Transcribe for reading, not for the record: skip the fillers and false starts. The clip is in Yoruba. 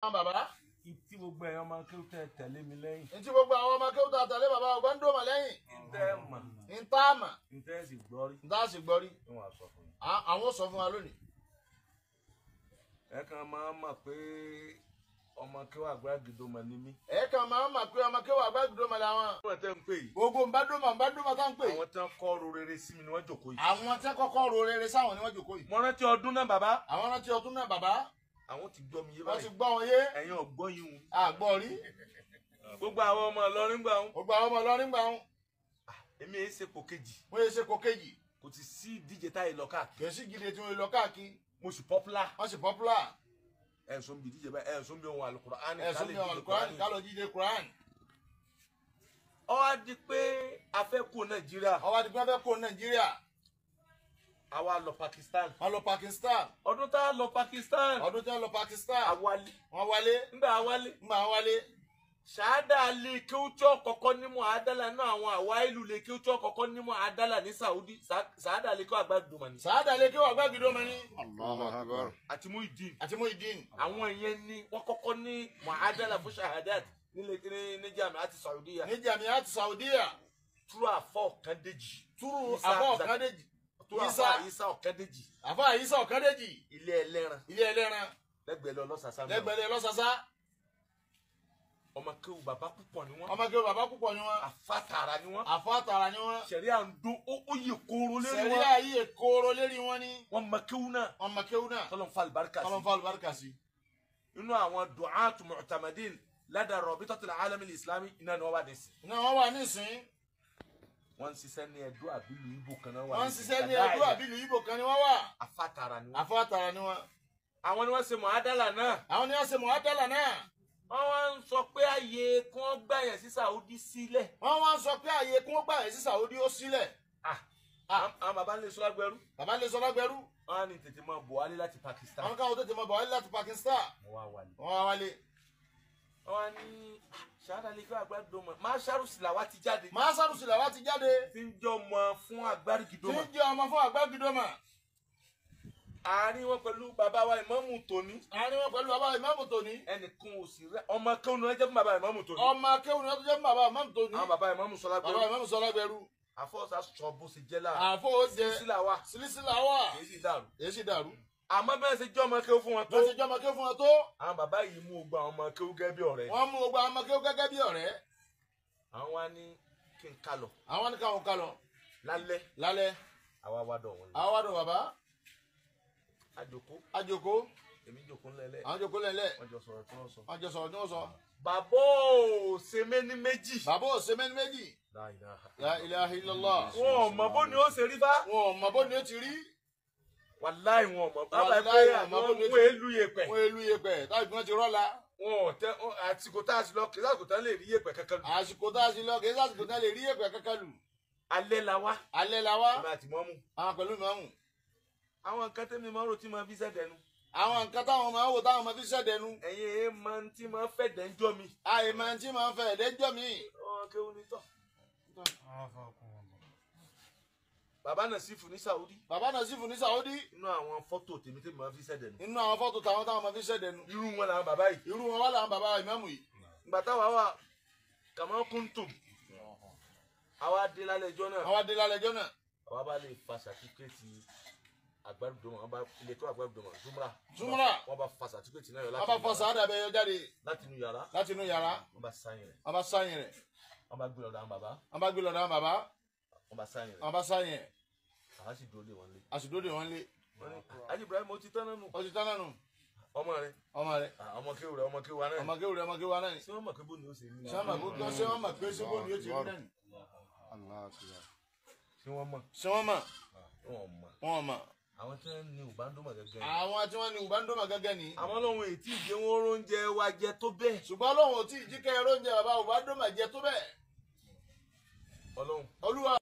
Bàbá. Tí gbogbo ẹ̀yàn ọmọ akéwù tẹ tẹ̀lé mi lẹ́yìn. Ntí gbogbo àwọn ọmọ akéwù tẹ tẹ̀lé bàbá Ògbóǹdòmọ̀ lẹ́yìn. Ntẹ́ mọ̀. Ntá mọ̀. Ntẹ́ sì gbọ́ rí. Ntá sì gbọ́ rí. Ní wọ́n sọ fún yín. Àwọn sọ fún wa lónìí. Ẹ kàn máa mọ̀ pé ọmọ akéwù Àgbàgìdòmọ̀ ni mí. Ẹ kàn máa mọ̀ pé ọmọ akéwù Àgbàgìdòmọ̀ làwọn. Àwọn tẹ́ ń pè yìí. Gbogbo nbádùmọ̀ tá ń pè. Àwọn tẹ́ ń kọ́ ro rere sí mi ni wọ́n jókòó yìí. Àwọn tẹ́ kọ́kọ́ ro rere sáwọn ni wọ́n jókòó yìí. Mo rántí ọdún náà bàbá. Àwọn rántí ọdún náà bàbá. Àwọn ti gbọ́ mi yé báyìí. Wọ́n ti gbọ́ wọn yé. Ẹ̀yin ọ̀gbọ́n yín o. Àgbọ̀ rí. Gbogbo àwọn ọmọ Ìlọrin gbà ń. Gbogbo àwọn ọmọ Ìlọrin gbà ń. Èmi èé ṣe kò kejì. Wọ́n yé ṣe kò kejì. Kò ti sí ìdíje táyé lọ káàkiri. Kò sí ìdíje tí wọ́n lọ káàkiri. Mo sì popular. Wọ́n sì popular. Ẹ̀sùn bí ìdíje báyìí, ẹ̀sùn bí ohun Al-Qur'ani. Ẹ̀sùn bí ohun Al-Qur'ani kálọ̀ jíde Qur'an. Ó wá di pé a fẹ́ kó Nàìjíríà. Ó wá di pé a fẹ́ kó Nàìjíríà. Àwa lọ Pakistan. Wọ́n lọ Pakistan. Ọdún tá a lọ Pakistan. Ọdún tá a lọ Pakistan. A wálé. Wọ́n wálé. Ńgbà wálé. Ńgbà wálé. Ṣáádà lè kí ó tó kọ́kọ́ ní mọ̀ àdálà náà àwọn àwa ìlú lè kí ó tó kọ́kọ́ ní mọ̀ àdálà ní Saudi. Ṣáádà lè kí ó Àgbàgìdòmọ̀ ni. Ṣáádà lè kí ó Àgbàgìdòmọ̀ ni. Allahu Akbar. Àti Muhyiddin. Àti Muhyiddin. Àwọn ìyẹn ni wọ́n kọ́kọ́ ní mọ̀ àdálà fún ṣahadat nílé ní Jamiat Saudiya. Ní Jamiat Saudiya. Túrú àfọ̀ Ọ̀kandéjì. Túrú àfọ̀ Ọ̀kandéjì. Isa Ọ̀kandéjì. Àfọ̀ Isa Ọ̀kandéjì. Ilé ẹlẹ́ran. Ilé ẹlẹ́ran. Lẹ́gbẹ̀ẹ́ lọ́sàsá. Lẹ́gbẹ̀ẹ́ lọ́sàsá. Ọmọ kéwù bàbá púpọ̀ ni wọ́n. Ọmọ kéwù bàbá púpọ̀ ni wọ́n. Àfàtàrà ni wọ́n. Àfàtàrà ni wọ́n. Sẹ̀ríà ń dún ó yè kóró lérí wọn. Sẹ̀ríà yè kóró lérí wọn ni. Wọ́n mọ kéwù náà. Wọ́n mọ kéwù náà. Tọ́lọ́n fa àlùbáríkà sí. Tọ́lọ́n fa àlùbáríkà sí. Inú àwọn du'atu mu'tamadin ládàá Rabitatul Alam al-Islami iná ni wọ́n wà nísìn. Iná wọ́n wà nísìn. Wọ́n ń ṣiṣẹ́ ní Ẹdó àbílù Ìgbò kan náà wà. Wọ́n ń ṣiṣẹ́ ní Ẹdó àbílù Ìgbò kan ni wọ́n wà. Àfàtàrà ni wọ́n. Àfàtàrà ni wọ́n. Àwọn ni wọ́n ṣe mọ̀ádálà náà. Àwọn ni wọ́n ṣe mọ̀ádálà náà. Wọ́n wá ń sọ pé àyè kí wọ́n gbà yẹn sí Saudi sílẹ̀. Wọ́n wá ń sọ pé àyè kí wọ́n gbà yẹn sí Saudi ó sílẹ̀. Àwọn bàbá ń lè sọ lágbẹ̀rú. Bàbá ń lè sọ lágbẹ̀rú. Wọ́n á ní tètè máa bọ̀ wálé láti Pakistan. Àwọn káwọn tètè máa bọ̀ wálé láti Pakistan. Wọ́n wá wálé. Wọ́n wá wálé. Wọ́n á ní ṣáádà lè gbé Àgbàgìdòmọ̀. Máṣárù Sìlàwá ti jáde. Máṣárù Sìlàwá ti jáde. Tí ń jẹ́ ọmọ fún Àgbàgìdòmọ̀. Tí ń jẹ́ ọmọ fún Àgbàgìdòmọ̀. Àárín wọn pẹ̀lú bàbá wa ìmáàmù tòní. Àárín wọn pẹ̀lú bàbá ìmáàmù tòní. Ẹnìkan ò sì rẹ ọmọ kéwù ni wọ́n jẹ́ fún bàbá ìmáàmù tòní. Ọmọ kéwù ni wọ́n jẹ́ fún bàbá ìmáàmù tòní. Àwọn bàbá ìmáàmù sọlá gbẹrú. Bàbá ìmáàmù sọlá gbẹrú. Àfọ̀sà sọ bó ṣe jẹ́ lára. Àfọ̀sẹ sílísílà wà. Sílísílà wà. Èyí sì dàrú. Èyí sì dàrú. Àmọ́ bẹ́ẹ̀ ṣe jẹ́ ọmọ kéwù fún wọn tó. Bẹ́ẹ̀ ṣe jẹ́ ọmọ kéwù fún wọn tó. Àwọn bàbá yìí mú gbogbo àwọn ọmọ kéwù gẹ́gẹ́ bí ọ̀rẹ́. Wọ́n mú gbogbo àwọn ọmọ kéwù gẹ́gẹ́ bí ọ̀rẹ́. Àwọn wá ní kí n ká lọ. Àwọn ní káwọn ká lọ. Lálẹ́. Lálẹ́. Àwa wá dọ̀ wọn. Àwa wá dọ̀ bàbá. Àjòkó. Àjòkó. Èmi jòkó ńlẹ̀lẹ̀. Àwọn jòkó ńlẹ̀lẹ̀. Wọ́n jọ sọ̀rọ̀ tí wọ́n sọ. Wọ́n jọ sọ̀rọ̀ tí wọ́n sọ. Bàbá ò ṣe méní méjì. Bàbá ò ṣe méní méjì. La ilaha illallah. Wọn ò mọ̀ bó ni ó ṣe rí bá. Wọn ò mọ̀ bó ni ó ti rí. Wàláì wọn ò mọ̀. Bàbá ẹ pé àwọn wọn èlú yẹpẹ̀. Wọn èlú yẹpẹ̀ táyì bí wọ́n ti rọ́la. Wọn ò tẹ àsìkò tá a sì lọ kì í sàsìkò tá a lè rí yẹpẹ̀ kankan lù. Àsìkò tá a sì lọ kì í sàsìkò tá a lè rí yẹpẹ̀ kankan lù. Alẹ́ la wá. Alẹ́ la wá. Èmi àti mọ́mú. Àwọn pẹ̀lú mọ́mú. Àwọn nǹkan tẹ́mi máa ń rò tí máa fi ṣẹ̀dẹ̀nu. Àwọn nǹkan táwọn máa ń wò táwọn máa fi ṣẹ̀dẹ̀nu. Ẹ̀yin ẹ̀ máa ń tí máa ń fẹ́ dẹ́njọ́ mi. Àì máa ń tí máa ń fẹ́ dẹ́njọ́ mi. Ọ̀hún kéwù ní tọ̀. Bàbá Nasifu ní Saudi. Bàbá Nasifu ní Saudi. Inú àwọn fọ́tò tèmi tèmi máa fi ṣẹ̀dẹ̀nu. Inú àwọn fọ́tò táwọn táwọn máa fi ṣẹ̀dẹ̀nu. Irú wọn làwọn bàbá yìí. Irú wọn wá làwọn bàbá ìmáàmù yìí. Ìgbà táwa wà kàmá kúntùm. Àwa dé lálẹ́ ẹjọ́ náà. Àwa dé lálẹ́ ẹjọ́ náà. Àwa bá lè fa sàtífíkẹ́tì Àgbàgìdòmọ̀ wọn bá ilé tó Àgbàgìdòmọ̀ Zumra. Zumra. Wọn bá fa sàtífíkẹ́tì náà yọ láti. Wọn bá fa sàádà bẹ yọ jáde. Láti inú yàrá. Láti inú yàrá. Wọn bá sáyìn rẹ̀. Wọn bá sáyìn rẹ̀. Wọn bá gbé lọ́dọ̀ àwọn bàbá. Wọn bá gbé lọ́dọ̀ àwọn bàbá. Wọn bá sáyìn rẹ̀. Wọn bá sáyìn rẹ̀. Àwa sì dúró dè wọ́n lé. A sì dúró dè wọ́n lé. Haji Ibrahim ó ti tán náà nù. Ó ti tán náà nù. Ọmọ rẹ̀. Ọmọ rẹ̀. Ọmọ kéwù rẹ̀ ọmọ kéwù wa náà. Ọmọ kéwù rẹ̀ ọmọ kéwù wa náà ni. Ṣé wọ́n mọ̀ pé bó ni ó ṣe rí? Ṣé wọ́n mọ̀ pé ṣé bó ni ó ṣe rí náà ni? Ṣé wọ́n mọ̀? Ṣé wọ́n mọ̀? Wọ́n mọ̀. Wọ́n mọ̀. Àwọn tí wọ́n ní Ubandoma gẹ́gẹ́ ni. Àwọn tí wọ́n ní Ubandoma gẹ́gẹ́ ni. Àwọn Ọlọ́run ètí ìjẹ́ wọn oúnjẹ wa jẹ tó bẹ́ẹ̀. Ṣùgbọ́n Ọlọ́run ò tí ì jí kẹ́ ẹ róúnjẹ bàbá Ubandoma jẹ tó bẹ́ẹ̀. Ọlọ́run. Olúwa.